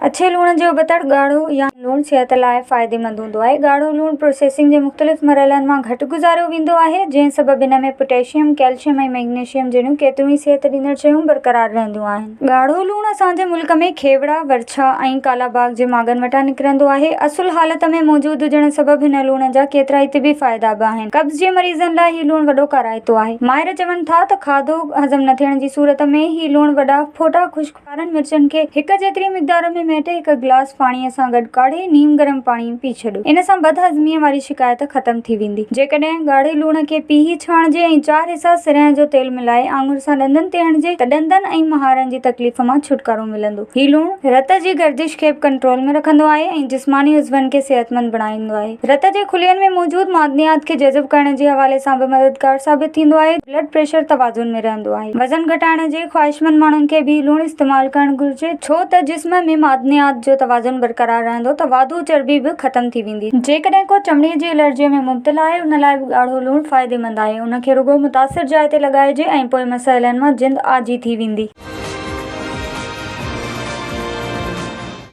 اڇي لوڻ جي ابتڙ ڳاڙهو يا لوڻ صحت لاء فائديمند هوندو آهي. ڳاڙهو لوڻ پروسيسنگ جي مختلف مرحلن مان گهٽ گذاريو ويندو آهي، جنهن سبب ان ۾ پوٽيشيم، ڪيلشيم ۽ ميگنيشيم جهڙيون ڪيتريون ئي صحت ڏيندڙ شيون برقرار رهنديون آهن. ڳاڙهو لوڻ اسان جي ملڪ ۾ کيوڙا، ورڇا ۽ ڪالا باغ جي ماڳن وٽان نڪرندو آهي. اصل حالت ۾ موجود هجڻ سبب هن لوڻ جا ڪيترائي طبي فائدا به آهن. قبض جي مريضن لاء هي لوڻ وڏو ڪارائتو آهي. ماهر چون ٿا ته کاڌو هضم نه ٿيڻ جي صورت ۾ هي لوڻ وڏا ڦوٽا خشڪ ڪارن مرچن کي هڪ جيتري مقدار ۾ مهٽي هڪ گلاس پاڻيء سان گڏ ڪاڙهي نيم گرم پاڻي پي ڇڏيو. ان سان بدهضميء واري شڪايت ختم ٿي ويندي. جيڪڏهن ڳاڙهي لوڻ کي پيهي ڇاڻجي ۽ چار حصا سرنهن جو تيل ملائي آڱر سان ڏندن تي هڻجي ته ڏندن ۽ مهارن جي تڪليف مان ڇوٽڪارو ملندو. هي لوڻ رت جي گردش کي به ڪنٽرول ۾ رکندو آهي ۽ جسماني عضون کي صحتمند بڻائيندو آهي. رت جي خلين ۾ موجود معدنيات کي جذب ڪرڻ جي حوالي سان به مددگار ثابت ٿيندو آهي. بلڊ پريشر توازن ۾ رهندو آهي. وزن گهٽائڻ جي خواهشمند ماڻهن کي به لوڻ استعمال ڪرڻ گهرجي، ڇو ته جسم ۾ معدنيات جو توازن برقرار رهندو ته واڌو چرٻي به ختم ٿي ويندي. جيڪڏهن ڪو چمڙي جي الرجيء ۾ مبتلا آهي، ان لاء به ڳاڙهو لوڻ فائديمند آهي. ان کي رڳو متاثر جاء تي لڳائجي ۽ پوء مسئلن مان جند آجي ٿي ويندي.